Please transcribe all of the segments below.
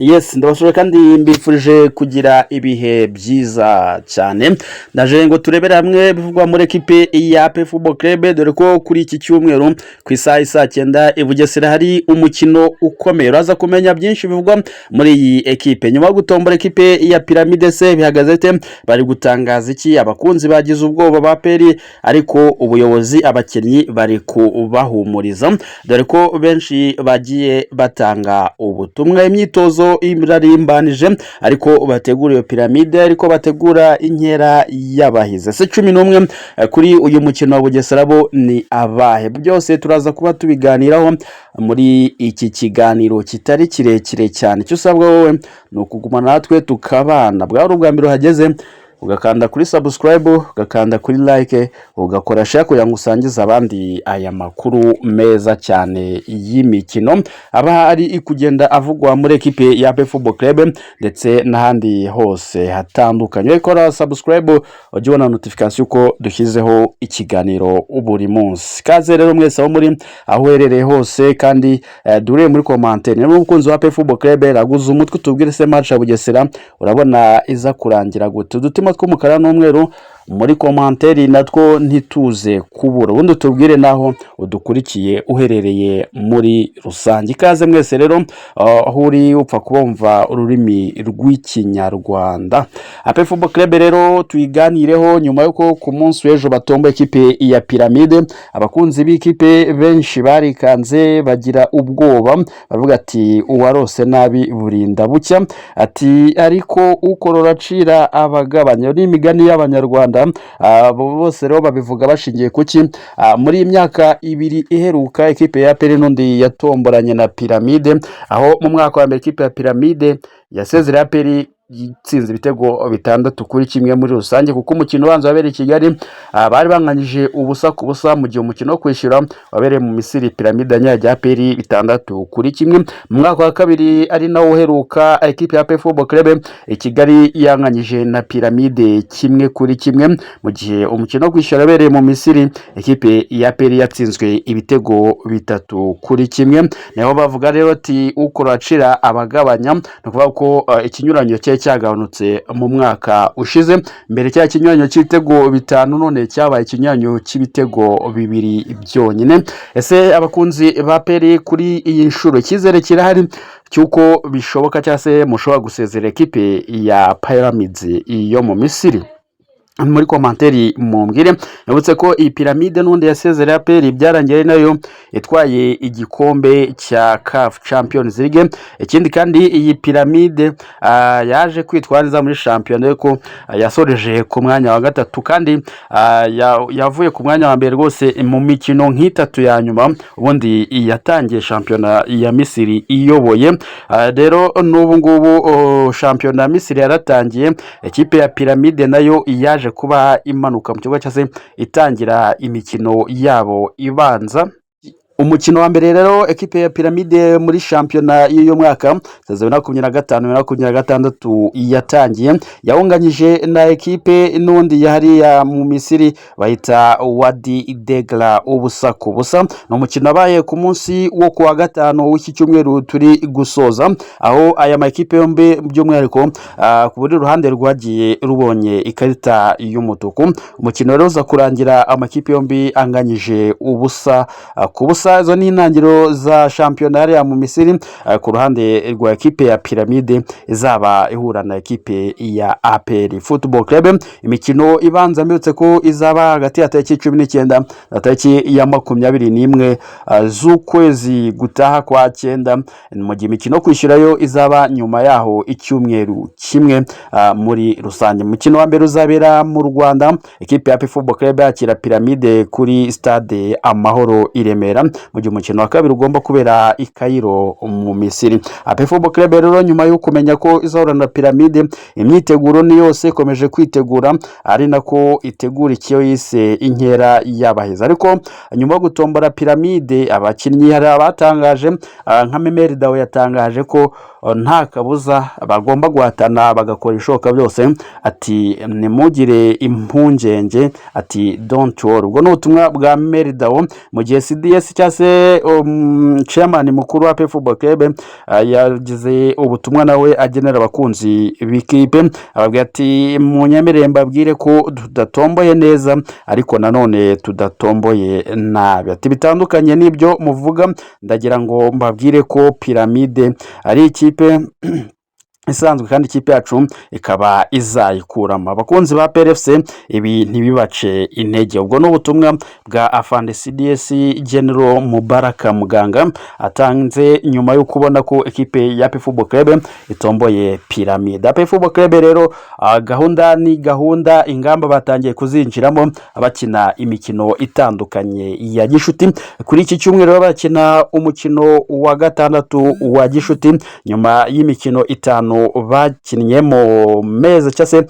Yes, ndabasura kandi mbifurije kugira ibihe byiza cyane. Ndaje ngo turebere hamwe bivugwa muri ekipe ya APR Football Club, dore ko kuri iki cyumweru ku isaha isaa 9 i Bugesera hari umukino ukomeye. Uraza kumenya byinshi bivugwa muri iyi ekipe nyuma yo gutombora ekipe ya Pyramide. Se bihagaze te? Bari gutangaza iki? Abakunzi bagize ubwoba ba APR, ariko ubuyobozi, abakinnyi bari kubahumuriza, dore ko benshi bagiye batanga ubutumwa. Imyitozo irarimbanije, ariko bategura iyo Pyramide, ariko bategura inkera y'abahize. Se 11 kuri uyu mukino wa Bugesera bo ni abahe? Byose turaza kuba tubiganiraho muri iki kiganiro kitari kirekire cyane. Icyo usabwa wowe ni ukuguma natwe tukabana. Bwari ubwa mbere uhageze, ugakanda kuri subscribe, ugakanda kuri like, ugakora share kugira ngo usangize abandi aya makuru meza cyane y'imikino aba ari kugenda avugwa muri ekipe ya APR Football Club ndetse n'ahandi hose hatandukanye. Ukora subscribe ujye ubona notification uko dushyizeho ikiganiro buri munsi. Kaze rero mwese aho muri, aho uherereye hose, kandi dure muri commentaire niba umukunzi wa APR Football Club. Raguza umutwe utubwire: se match ya Bugesera urabona iza kurangira gute? Udutima tw'umukara n'umweru muri commentaire natwo ntituze kubura. Ubundi tubwire naho udukurikiye uherereye muri rusange. Ikaze mwese rero aho uri, upfa kubumva ururimi rw'Ikinyarwanda. APR Football Club rero tuyiganireho nyuma y'uko ku munsi w'ejo batomba ikipe ya Pyramide. Abakunzi b'ikipe benshi barikanze, bagira ubwoba, baravuga ati: "Uwarose nabi burinda bucya." Ati: "Ariko ukorora acira abagabanya." Ni imigani y'Abanyarwanda. Abo bose rero babivuga bashingiye ku ki? Muri iyi myaka 2 iheruka, ekipe ya APR n'undi yatomboranye na Pyramide, aho mu mwaka wa mbere ekipe ya Pyramide yasezereye APR itsinze ibitego 6-1 muri rusange, kuko umukino ubanza wabereye i Kigali bari banganyije 0-0, mu gihe umukino wo kwishyura wabereye mu Misiri Pyramide yanyagiye APR 6-1. Mu mwaka wa kabiri, ari nawo uheruka, ekipe ya APR Football Club i Kigali yanganyije na Pyramide 1-1, mu gihe umukino wo kwishyura wabereye mu Misiri ekipe ya APR yatsinzwe ibitego 3-1. Niho bavuga rero ati: "Ukora acira abagabanya." Ni ukuvuga ko ikinyuranyo cyari cyagabanutse mu mwaka ushize. Mbere cya kinyuranyo cy'ibitego 5, none cyabaye ikinyuranyo cy'ibitego 2 byonyine. Ese abakunzi ba APR, kuri iyi nshuro icyizere kirahari cy'uko bishoboka, cyangwa se mushobora gusezera ekipe ya Pyramids yo mu Misiri? Muri commentaire mumbwire. Nibutse ko iyi Pyramide n'ubundi yasezereye APR, byarangiye ari nayo itwaye igikombe cya CAF Champions League. Ikindi kandi, iyi Pyramide yaje kwitwara neza muri shampiyona, ariko yasoreje ku mwanya wa gatatu, kandi yavuye ku mwanya wa mbere rwose mu mikino nk'itatu ya nyuma. Ubundi yatangiye shampiyona ya Misiri iyoboye. Rero n'ubu ngubu shampiyona ya Misiri yaratangiye, ekipe ya Pyramide nayo yaje kuba imanuka mu kibuga, cyangwa se itangira imikino yabo ibanza. Umukino wa mbere rero ekipe ya Pyramide muri shampiyona y'uyu mwaka 2025-2026 yatangiye, yawunganyije na ekipe n'undi hariya mu Misiri bahita Wadi Degla 0-0. Ni umukino wabaye ku munsi wo kuwa gatanu w'iki cyumweru turi gusoza, aho aya makipe yombi by'umwihariko ku buri ruhande rwagiye rubonye ikarita y'umutuku. Umukino rero uza kurangira amakipe yombi anganyije 0-0. Izo ni intangiriro za shampiyona hariya mu Misiri ku ruhande rwa ekipe ya Pyramide izaba ihura na ekipe ya APR Football Club. Imikino ibanza mbibutse ko izaba hagati ya tariki 19 na tariki ya 21 z'ukwezi gutaha kwa cyenda, mu gihe imikino yo kwishyurayo izaba nyuma yaho icyumweru kimwe muri rusange. Umukino wa mbere uzabera mu Rwanda, ekipe ya APR Football Club yakira Pyramide kuri Stade Amahoro i Remera, mu gihe umukino wa kabiri ugomba kubera i Cairo mu Misiri. APR Football Club rero, nyuma yo kumenya ko izahura na Pyramide, imyiteguro ni yose, ikomeje kwitegura, ari nako itegura icyo yise inkera y'abahizi. Ariko nyuma yo gutombora Pyramide, abakinnyi hari abatangaje, nka Memel Dao yatangaje ko nta kabuza bagomba guhatana, bagakora ibishoboka byose. Ati: "Ntimugire impungenge." Ati: "Don't worry." Ubwo ni ubutumwa bwa Memel Dao, mu gihe CDS cyangwa cyangwa se chairman mukuru wa APR Football Club yagize ubutumwa nawe agenera abakunzi b'ikipe, ababwira ati: "Munyemerere mbabwire ko tudatomboye neza, ariko nanone tudatomboye nabi." Ati: "Bitandukanye n'ibyo muvuga, ndagira ngo mbabwire ko Pyramide ari ikipe isanzwe kandi ikipe yacu ikaba izayikuramo. Abakunzi ba APR FC, ibi ntibibace intege." Ubwo ni ubutumwa bwa afande CDS General Mubaraka Muganga atanze nyuma yo kubona ko ekipe ya APR Football Club itomboye Pyramide. APR Football Club rero, gahunda ni gahunda, ingamba batangiye kuzinjiramo, bakina imikino itandukanye ya gishuti. Kuri iki cyumweru bakina umukino wa gatandatu wa gishuti nyuma y'imikino 5 bakinnye mu mezi cyangwa se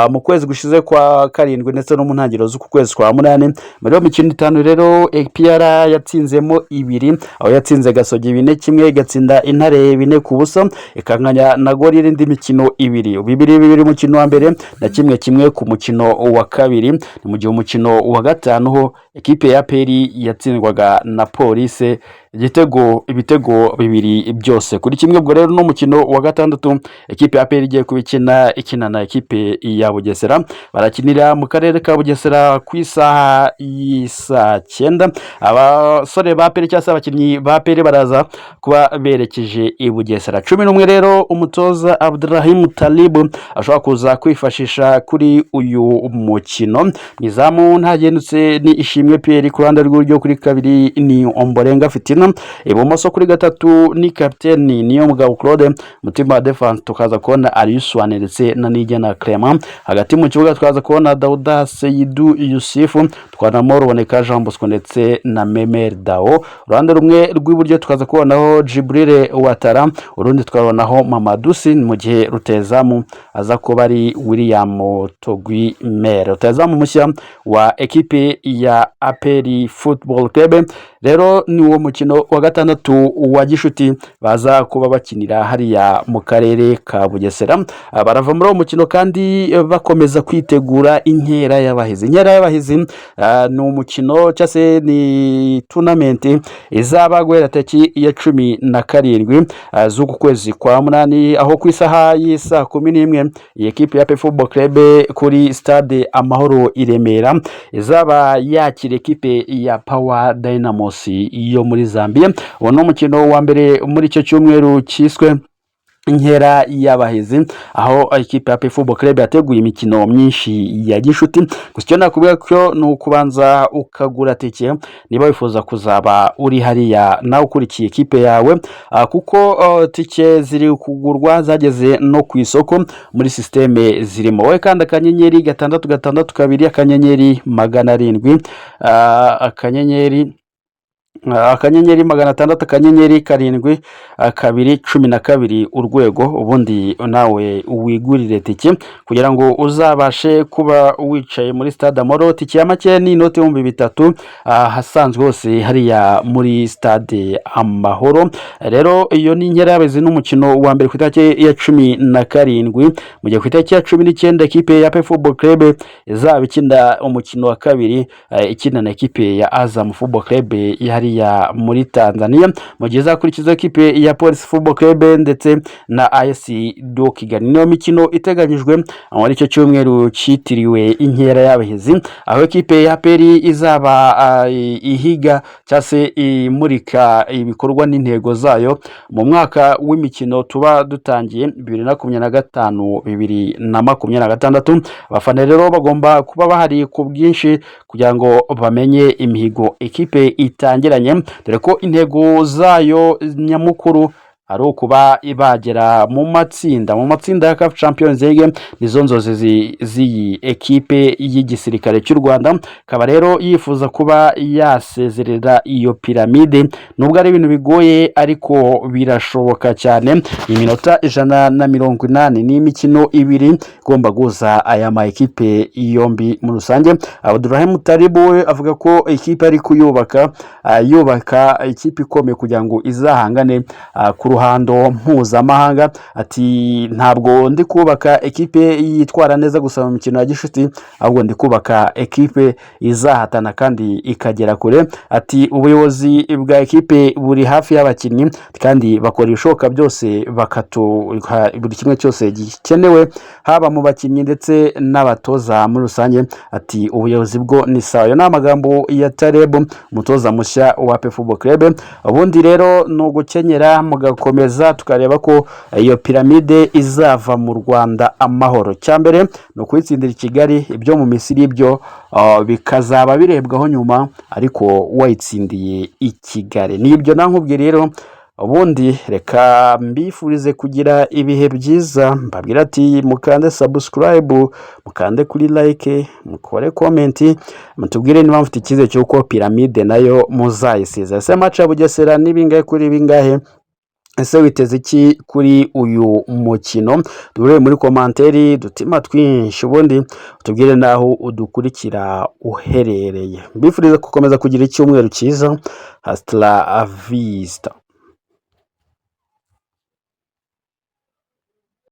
mu kwezi gushize kwa karindwi ndetse no mu ntangiriro z'uku kwezi kwa munani. Muri iyo mikino 5 rero, APR yatsinzemo ibiri, aho yatsinze Gasogi 4-1, igatsinda Intare 4-0, ikanganya na Gorilla indi mikino ibiri, 2-2 umukino wa mbere na 1-1 ku mukino wa kabiri. Ni mu gihe umukino wa gatanu ho ekipe ya APR yatsindwaga na Police ibitego 2 byose kuri kimwe. Ubwo rero n'umukino wa gatandatu ekipe ya APR igiye kubikina ikina na ekipe ya Bugesera. Barakinira mu karere ka Bugesera ku isaha y'isaa 9. Abasore ba APR cyangwa se abakinnyi ba APR baraza kuba berekeje i Bugesera. 11 rero umutoza Abdurahim Talibu ashobora kuza kwifashisha kuri uyu mukino: mu izamu ntagendutse ni Ishimwe Pierre, ku ruhande rw'iburyo kuri kabiri ni Omborenga Fitina, ibumoso kuri gatatu ni kapiteni Niyomugabo Claude, mutima wa defense tukaza kubona Aliou ndetse na Niyigena Clement, hagati mu kibuga tukaza kubona Dauda Seidu Yusufu, tukabonamo Ruboneka Jean Bosco ndetse na Memel Dao, uruhande rumwe rw'iburyo tukaza kubonaho Djibril Ouattara, urundi tukabonaho Mamadou Sy, mu gihe rutahizamu aza kuba ari William Togui Mel, rutahizamu mushya wa ekipe ya APR Football Club. Rero ni uwo mukino wa gatandatu wa gishuti baza kuba bakinira hariya mu karere ka Bugesera. Barava muri uwo mukino kandi bakomeza kwitegura inkera y'abahizi. Inkera y'abahizi ni umukino cyangwa se ni tournament izaba guhera tariki ya 17 z'uku kwezi kwa munani, aho ku isaha y'isaa 11 iyi ekipe ya Football Club kuri Stade Amahoro i Remera izaba yakira ekipe ya Power Dynamos yo muri Zambia. Uwo ni umukino wa mbere muri icyo cyumweru cyiswe inkera y'abahizi, aho ikipe ya Football Club yateguye imikino myinshi ya gishuti. Gusa icyo nakubwira ko ni ukubanza ukagura tike niba wifuza kuzaba uri hariya nawe ukurikiye ikipe yawe, kuko tike ziri kugurwa, zageze no ku isoko muri système zirimo. Wowe kandi *662 *700 *600 *72 12 urwego, ubundi nawe wigurire tike kugira ngo uzabashe kuba wicaye muri Stade Amahoro. Tike ya make ni inoti 3000 ahasanzwe hose hariya muri Stade Amahoro. Rero iyo ni inkera y'abahizi n'umukino wa mbere ku itariki ya 17, mu gihe ku itariki ya 19 ekipe ya Football Club izaba ikina umukino wa kabiri, ikina na ekipe ya Azam Football Club hariya muri Tanzania, mu gihe izakurikiza ekipe ya Police Football Club ndetse na AS de Kigali. Niyo mikino iteganyijwe muri icyo cyumweru cyitiriwe inkera y'abahizi, aho ekipe ya APR izaba ihiga cyangwa se imurika ibikorwa n'intego zayo mu mwaka w'imikino tuba dutangiye, 2025 2026. Abafana rero bagomba kuba bahari ku bwinshi kugira ngo bamenye imihigo ekipe itangiranye, dore ko intego zayo nyamukuru ari ukuba bagera mu matsinda ya CAF Champions League. Nizo nzozi z'iyi ekipe y'igisirikare cy'u Rwanda, ikaba rero yifuza kuba yasezerera iyo Pyramide, nubwo ari ibintu bigoye ariko birashoboka cyane. Iminota 180 ni imikino ibiri igomba guhuza aya ma ekipe yombi muri rusange. Abdurahim Taribu we avuga ko ikipe ari kuyubaka, yubaka ikipe ikomeye kugira ngo izahangane kuri ruhando mpuzamahanga. Ati: "Ntabwo ndi kubaka ekipe yitwara neza gusa mu mikino ya gishuti, ahubwo ndi kubaka ekipe izahatana kandi ikagera kure." Ati: "Ubuyobozi bwa ekipe buri hafi y'abakinnyi kandi bakora ibishoboka byose bakatuha buri kimwe cyose gikenewe, haba mu bakinnyi ndetse n'abatoza muri rusange." Ati: "Ubuyobozi bwo ni sawa." Ayo ni amagambo ya Taleb, umutoza mushya wa APR Football Club. Ubundi rero ni ugukenyera mugakomeza, tukareba ko iyo Pyramide izava mu Rwanda amahoro. Cya mbere ni ukuyitsindira i Kigali, ibyo mu Misiri byo bikazaba birebwaho nyuma, ariko wayitsindiye i Kigali. Nibyo nankubwiye rero. Ubundi reka mbifurize kugira ibihe byiza, mbabwira ati mukande subscribe, mukande kuri like, mukore comment, mutubwire niba mufite icyizere cy'uko Pyramide nayo muzayisiza. Ese match ya Bugesera ni bingahe kuri bingahe? Ese witeze iki kuri uyu mukino? Duhure muri commentaire, dutima twinshi, ubundi tubwire n'aho udukurikira uherereye. Mbifuriza gukomeza kugira icyumweru cyiza. Hasta la vista.